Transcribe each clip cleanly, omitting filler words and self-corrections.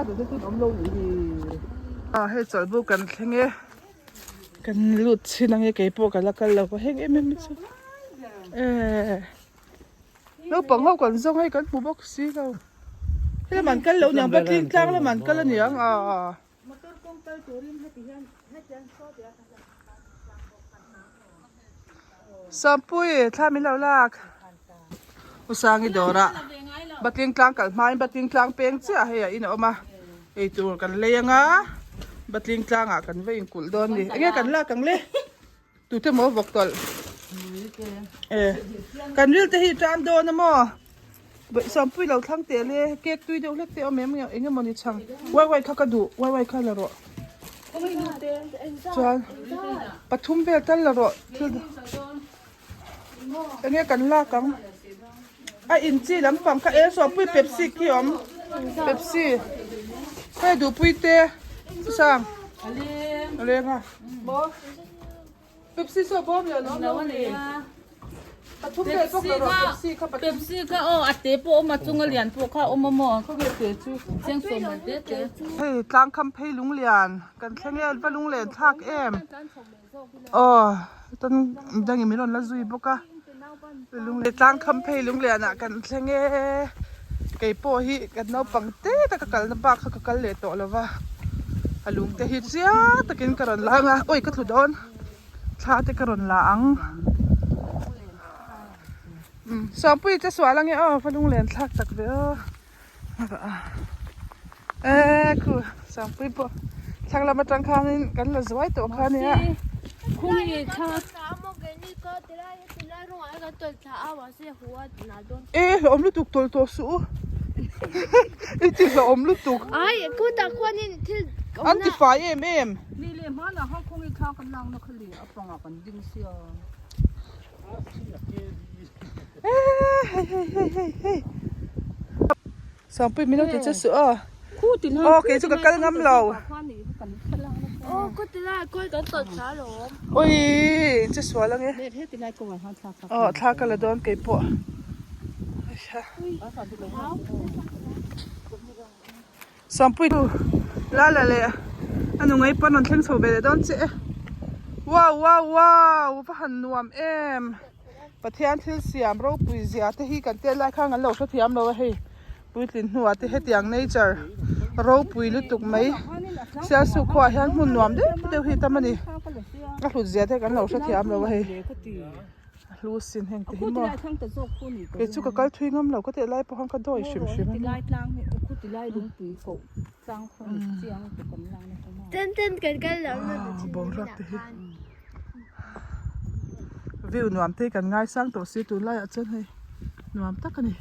te chu awm lo nih hi. Ah hei chawlhbuk kan thleng e kan lut chhin ange keipawh ka la kal lo va heng em em hi chu eh naupang ho kan zawng hei kan hmu bawk si lo helam an kal lo niang patling tlang lam an kal aniang ah. Sampui thla min lo lak Usangi dawrah Batling tlang kal hmain Batling tlang peng chiah hei ah in a awm a eitur kan lei anga Batling tlangah kan va inkulh dawn a ni enge kan lak ang le tute maw vawk tawlh eh kan ril te hi tan dawn a maw Sampui lo thlang teh le cake tui deuh hlek te awm em eng emaw ni chhang wai wai kha ka duh wai wai kha la rawh chuan pathum vel tal la rawh thil enge kan lak ang a in chi lampang kha e Sampui pepsi khi awm pepsi hei duhpui te sang a leng a maw. Pepsi saw bawm leh lawm lo ani. Pathum vel bawk lo rawh Pepsi kha pathum. Pepsi kha aw a te pawh awm a chunga lian pawh kha awm a maw. Khawvel te chu. Cheng sawm man te te. Hei tlang kham phei lung lian kan thleng e va lung len thlak em aw chuan midangin min rawn la zui bawk a lung tlang kham phei lung lian ah kan thleng e keipawh hi kan naupang te taka kalna bak kha ka kal leh tawh lo va. A lung te hi chiang takin ka rawn la ang a awi ka tlu dawn thla te ka rawn la ang umm Sawmpuii che sual ange aw va lunglen thlak tak ve aw eee khu Sawmpuii pawh thlang lam atang khanin kan la zuai tawh kha ania. E hlawhawm lutuk tawlh tawh suh u i ti hlawhawm lutuk Ai khutah khuanin thil an ti fai em em. Ni leh hmanah khan khawnge thla kan lakna kha leh a pangah kan ding sia. E hei hei hei hei hei Sangpui min lo ti che suh aw. Aw kei chu ka kal ngam lo. Aw khaw ti lai kawi kan tawlh thla alawm. Oi che sual ange. Aw thla ka la dawn kei pawh. Sangpui chu la la leh a nu ngei pawn rawn thleng chho ve leh dawn che e. Wow wow wow va han nuam em. Pathian thil siam ropui zia te hi kan tel lai khan kan lo hrethiam lo a hei puitlin hnuah te hetiang nature ropui lutuk mai Sialsuk khuaah hian hmun nuam deuh deuh hi tam a ni a hlut zia te kan lo hrethiam lo a hei a hlu sin heng te hi maw kei chu ka kal thui ngam lo ka teh lai pawh khan ka dawi hrim hrim a nia. Boruak te hi. View nuam te hi kan ngaisang tawh si tunlaiah chuan hei nuam tak a ni.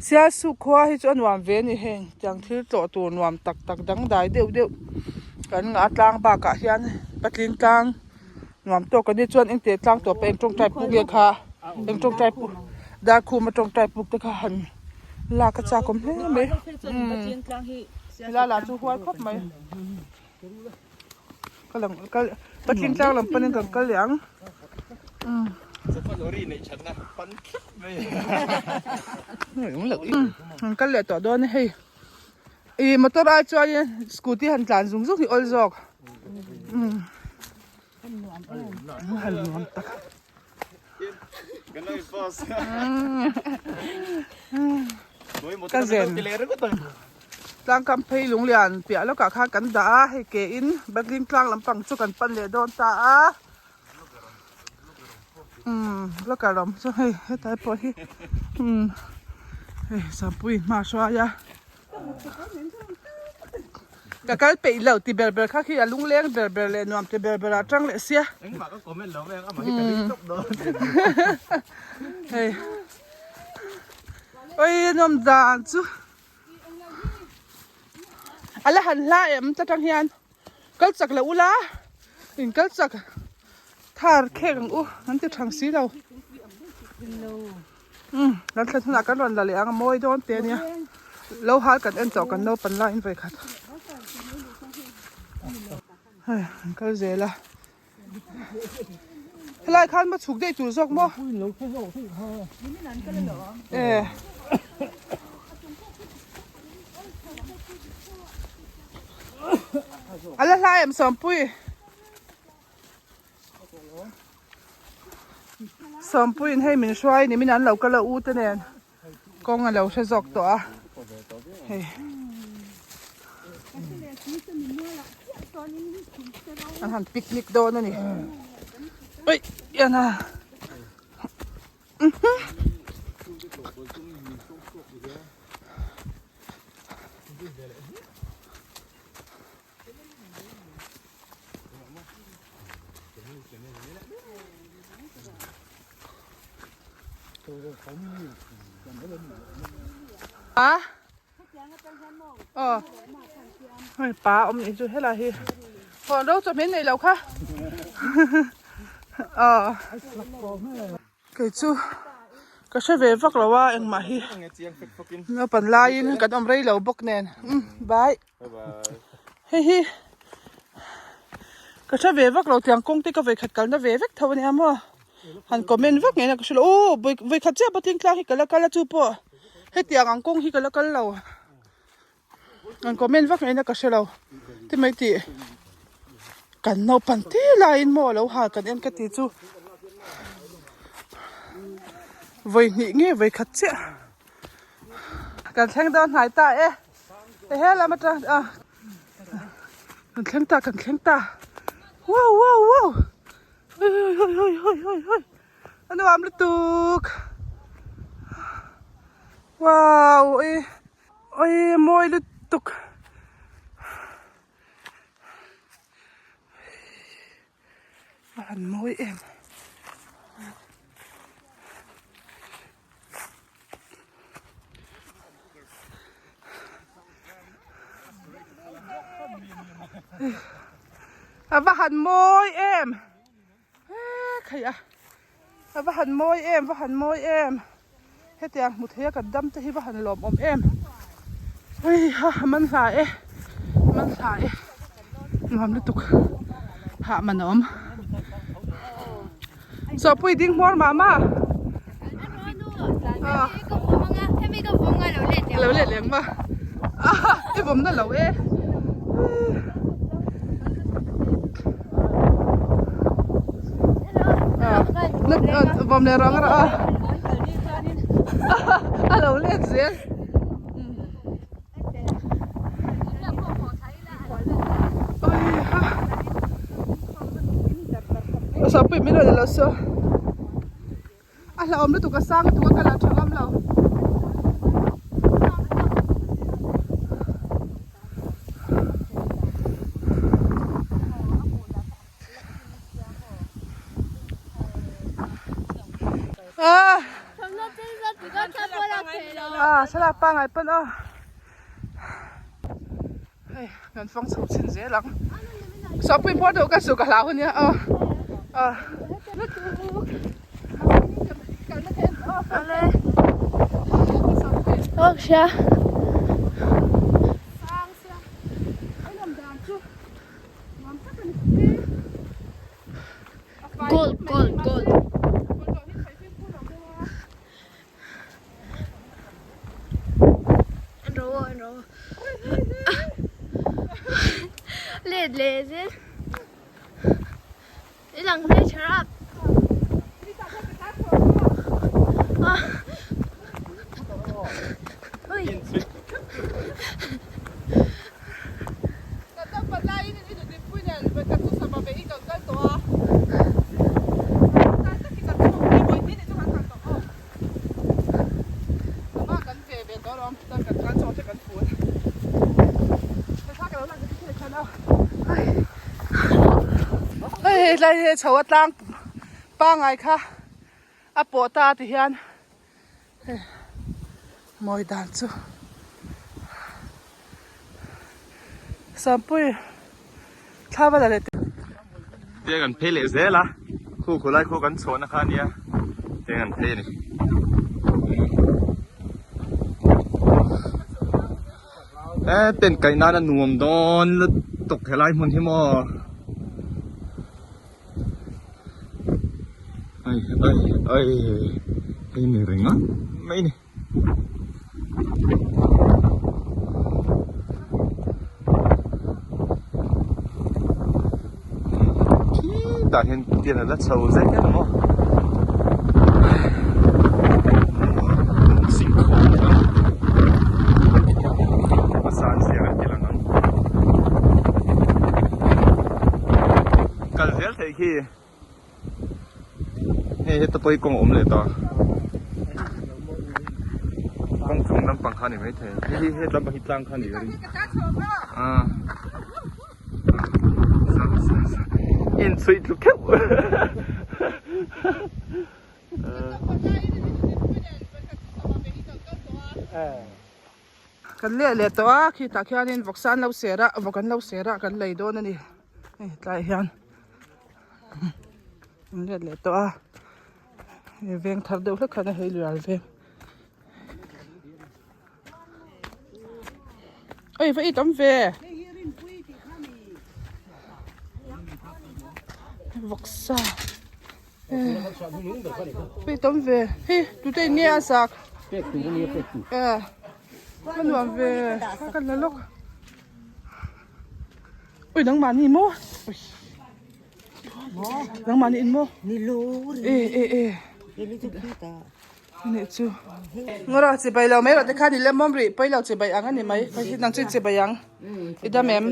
Sialsuk khua hi chu a nuam ve a ni heng tiang thil tlawh tur nuam tak tak dangdai deuh deuh kan ngah a tlang bakah hian patling tlang nuam tawk a ni chuan engte tlang tawp a eng tawngtai puk nge kha eng tawngtai puk darkhuma tawngtai puk te kha han lak a chak awm hle mai helai lah chu huai khawp mai. Ka lang kal patling tlang lam panin kan kal leh ang umm an kal leh tawh dawn a hei ih motor ai chuanin scooty han tlan zung zung hi awl zawk umm han nuam tak ka zen tlang kam phei lunglian piah lawkah khan kan dah a hei ke in batling tlang lampang chu kan pan leh dawn ta a umm locker awm chu hei hetlai pawh hi umm hei sampui hma a hruai a. Ka kal peih lo ti ber ber kha khi a lungleng ber ber leh nuam ti ber ber ah tang leh sia. Engmah ka comment lo veng amah hi ka ring tawp dawn. Hei. Oi nuam dan chu. Ala han hla em ta tang hian kal chak lo ula in kal chak thar khek ang u an ti thang si lo. Umm kan thlen hunah kan rawn la leh ang a mawi dawn te ania lo hal kan en tawh kan naupan laiin vawikhat hei an kal zel a helai khan maw chhuk daih tur zawk maw e. A la hlai em Sawmpui? Sawmpuiin hei min hruai ni min an lo kal a u te nen kawng a lo hre zawk tawh a hei an han picnic dawn a ni ui ian a A Aw Hei pa awm nih chu helai hi Hawn ro chawhmeh nei lo kha Aw Kei chu ka hre ve vak lo a engmah hi Naupan laiin kan awm rei lo bawk nen umm bye. Hei hi ka hre ve vak lo tiang kawng te ka vawikhat kalna ve vek tho ania maw han comment vak ngei na ka hre lo aw vawikhat chiah patin tlang hi ka la kal a chu pawh hetiang ang kawng hi ka la kal lo han comment vak ngei na ka hre lo ti mai tih kan naupang te laiin maw alo hal kan en ka ti chu vawihnih nge vawikhat chiah kan thleng dawn hnai ta e. He lam atang a kan thleng ta kan thleng ta wow wow wow hoi hoi hoi hoi hoi hoi hoi a nuam lutuk wow oi oi mawi lutuk a han mawi em. A va han mawi em khaih a a va han mawi em va han mawi em hetiang hmu thei a kan dam te hi va han lawmawm em hei ha a man hla e a man hla e nuam lutuk hah man a awm. Sawpui ding hmuar mah mah. Lo let leng ma. I vawm na lo e. Vawm leh rang rah a. A lo let zel. Sawpui min rawn lo saw a hlauhawm lutuk a sang lutuk a ka la tha ngam lo. Ah thlalak pangngai pawn aw. Hei kan fang chho chin zel ang sawpui hmuar deuh ka chu ka hlau ania aw aw Gold gold gold. An ro an ro. Let leh zel. I lang hle tha rap. Ui. Hei hei tlai hi chho a tlang pangai kha a pawh ta ti hian hei mawi dan chu Sampui thla va la leh teh. Tia kan phei leh zel a, khu khulai khu kan chhuahna kha ania tia kan phei a ni. E pen kaih nan a nuam dawn lutuk helai hmun hi maw. Ai ai ai hei ni reng a mai ni. Tah hian tian a la chho zet em maw a san zia kan ti lang ang kal zel theih khi hei heta pawh hi kawng a awm leh ta kawng chung lampang kha a ni maithei hei hi he lampang hi tlang kha a ni ka ring ah. Inchhuih tlu kheuh Kan leh leh tawh a khitah khianin vawksa an lo ser a vawk an lo ser a kan lei dawn a ni hei tlaiah hian an let leh tawh a hei veng thar deuh hlek khan a hei lui al veng. Oi va i tam ve. Vawksa. Va i tam ve. Hi tute in nge a sak? Pek tur ania pek tur. Eh. Va nuam ve. Ka kan la lawk. Oi nangmahni maw? Oi. Nangmahni in maw? Ni lo. Eh eh eh. Anih chu Ngawra chibai lo mai rawh te khan i lem awm rih pawi lo chibai ang a ni mai hei hi nang chu i chibai ang i dam em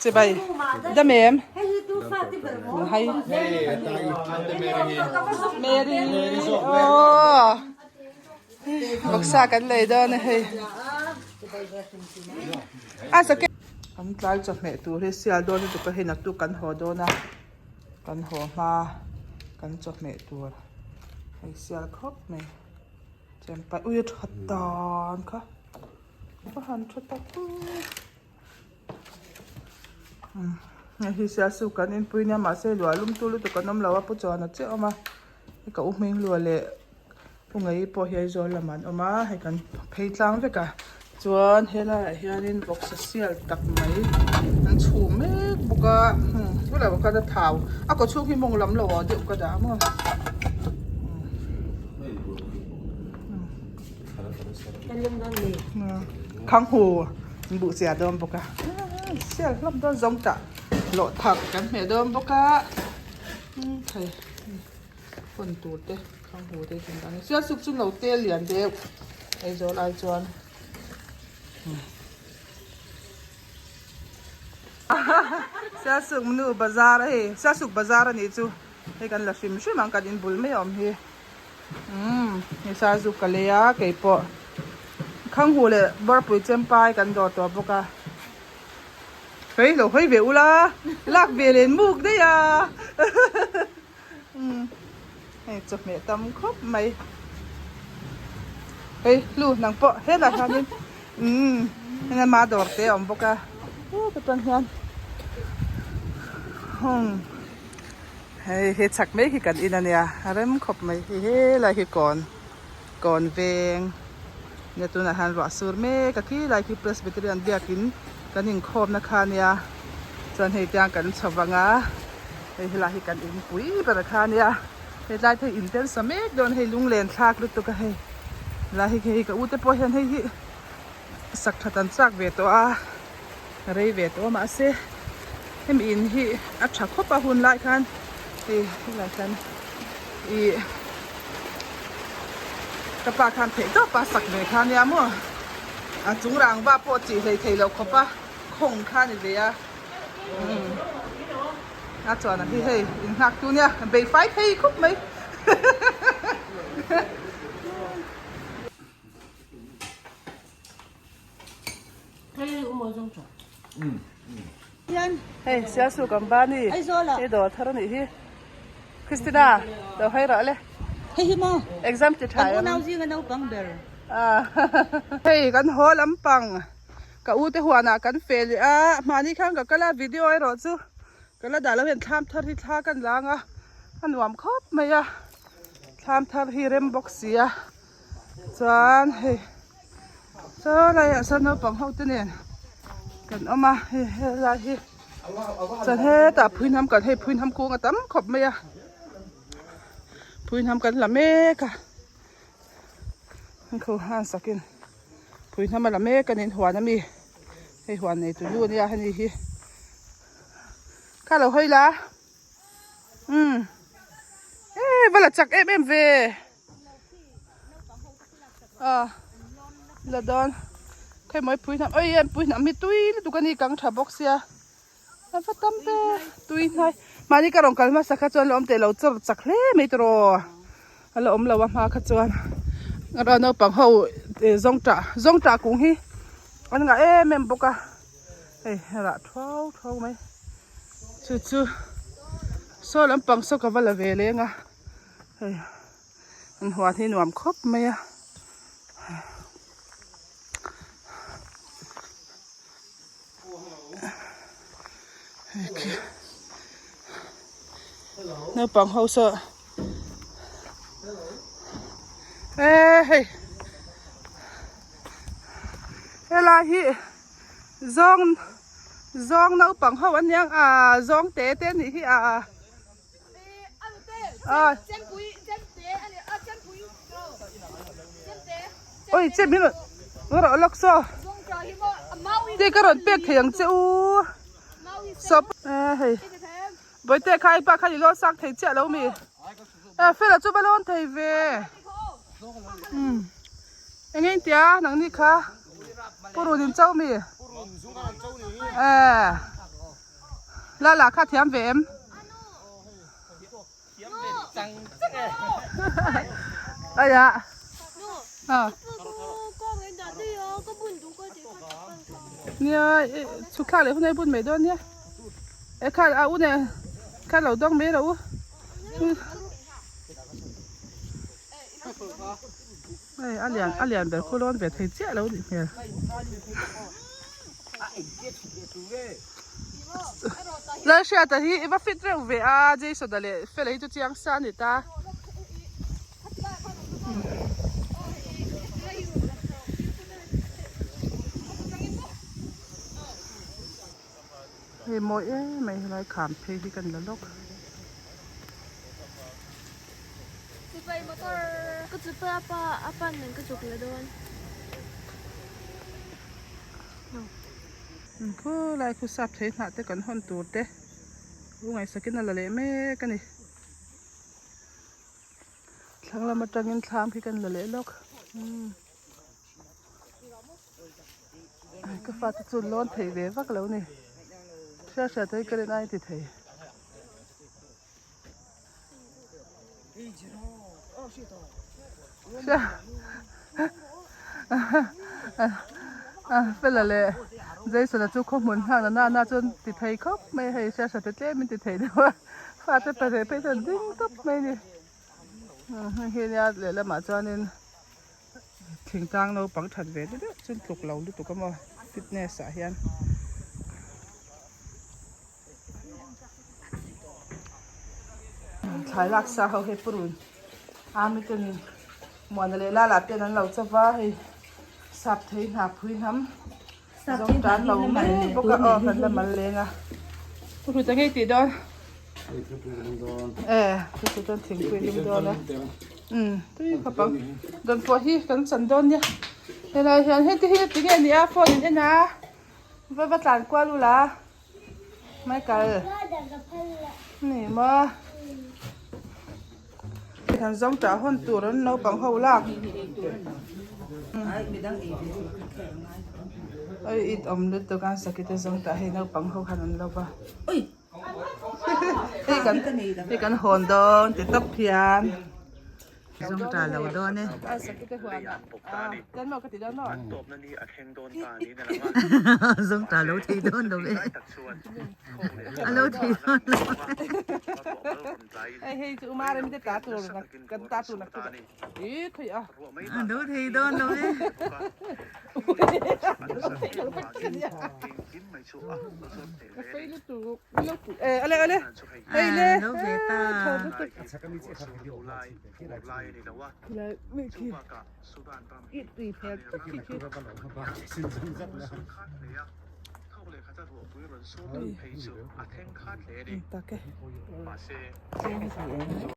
chibai dam em hai Mary aw Vawksa kan lei dawn a hei. A sake. Kan tlai chawhmeh tur hi sial dawn lutuk a hei naktuk kan haw dawn a kan haw hma kan chawhmeh tur hei sial khawp mai chempai ui a tha dan kha a han tha tak hei hi sial chu kan inpui nia mahse luah lum tu lutuk an awm lo a pu chuan a chiah awm a ka u hming luah leh. Pu Ngei pawh hi Aizawl lamah an awm a, hei kan phei tlang vek a, chuan helaiah hianin vawksa sial tak mai an chhum mek bawk a, tunah pawh khan a thau a kaw chhung hi mawng lam lo ah deuh ka dah a maw. Khanghu an buh chiah dawn bawk a, sial hlawm dawn zawng tah lawh thak kan hmeh dawn bawk a, thei. Hawn tur te khang hu te thing dang sial suk chu no te lian deuh Aizawl ai chuan sial suk nu bazar a hei sial suk bazar a nih chu hei kan la hrim hrim ang kan in bul mai a awm hi umm hei sarzuk ka lei a keipawh khang hu leh bawrpui chempai kan dawr tawh bawk a. Hei lo hawi ve ula lak ve len muk daih a hei chawhmeh tam khawp mai hei hlu nang pawh helai hianin umm heng ama dawr te a awm bawk a heta tang hian hum hei he chhak mai hi kan in ania a rem khawp mai hei helai hi kawn. Kawn veng nia tunah hian ruah sur mek a khi lai khi Presbyterian biakin kan inkhawmna kha ania chuan hei tiang kan chho vang a hei helai hi kan inpui ber kha ania hetlai te hi in tel sa mek dawn hei lunglen thlak lutuk a hei helai hi hei ka u te pawh hian hei hi sak that an chak ve tawh a rei ve tawh a mahse hemi in hi a tha khawp a hun lai khan hei helai khan ih ka pa khan theih tawp a sak ve kha nia maw a chung rangva pawh chih hlei thei lo khawp a khawng kha a ni ve a umm a chuan a hi hei inghak tu nia bei fai thei khawp mai. Hei Sialsu company hi dawr thar a nih hi Christina lo hawi rawh le exam ti tha em hei kan haw lampang ka u te huanah kan feh leh a mahni khan ka kal a video erawh chu ka la dah lo hian thlam thar hi thla kan lang a a nuam khawp mai a thlam thar hi rem bawk si a. Chuan hei saw laiah sawn naupang ho te nen kan awm a hei helai hi chuan hetah phuihnam kan hei phuihnam kung a tam khawp mai a phuihnam kan la mek a an kho han sakin. Phui hnam a la mek a ni huan ami hei huan nei tu nu ania heni hi kha lo hawi la umm e va la chak em em ve a la dawn khawimawi phui hnam oi em pui hnam hi tui lutuk a ni kang tha bawk sia a va tam te tui hnai mahni ka rawn kal hmasa kha chuan la awm teh lo chawr chak hle mai tawh a la awm lo a hma kha chuan a naupang ho zawng tah zawng tah kung hi an ngah em em bawk a hei a rah thuau thuau mai chu chu saw lampang saw ka va la ve leng a hei an huan hi nuam khawp mai a. Naupang ho saw e hei helai hi zawng zawng naupang ho an niang a zawng te te anih hi a a oi che min rawn rawh lawk saw te ka rawn pek thei ang che u sawp e hei bawihte kha i pa kha i lawn sak thei chiah lo mi e fela chu va lawn thei ve umm eng nge tia nangni kha purun in cho mi e Lala kha thiam ve em? Aya. Ha. Nia chhuk thlak leh hunai bun mai dawn nia. E kha a u ne kha lo dawng mai rawh u. Hei a lian a lian ber khu lawn ve thei chiah lo nih hmel. Lalhriata hi i va fit reuh ve a Jason a leh Fela hi chu chiang sa a ni ta. Hei mawi em mai helai kham phei hi kan la lawk. Ka chuk a pa a pan nen ka chuk la dawn. Khulai khu sap thei hnah te kan hawn tur te u ngaihsakin a la leh mek a ni. Thlang lam atangin thlam khi kan la leh lawk. Ka fate chu lawn thei ve vak lo ni. Hria hria te hi ka rin ai ti thei. Hria Fela leh Jason-a chu khaw hmun nghak na na chuan ti thei khawp mai a hei hria hria te tlem in ti thei deuh a fate pahnih phei chuan ding tawp mai a ni. Hei hi nia lehlamah chuanin. Thingtlang naupang that ve deuh deuh chuan tluk lo lutuk a maw fitness ah hian thlai lak sa ho hei purun army ten muana leh lala ten an lo chauh a hei sap thei hna phui hnam zawng tan lo mai bawk a aw kan la mal leng a pu hrut a ngei tih dawn e chu chu chuan thingpui lum dawn a umm tui khawp ang dawn pawh hi kan chan dawn nia helai hian heti hi tinge a ni a phone in en a va va tlan kual ula Michael ni maw kan zawng tah hawn tur an naupang ho lak oi it awm lutuk a sakite zawng tah hei naupang ho khan an lo va hei kan hei kan hawn dawn ti tawp hian. Zawng ta lo dawn e. Zawng ta lo thei dawn lo e. A lo thei dawn lo e. A lo thei dawn lo e. Lo ve ta.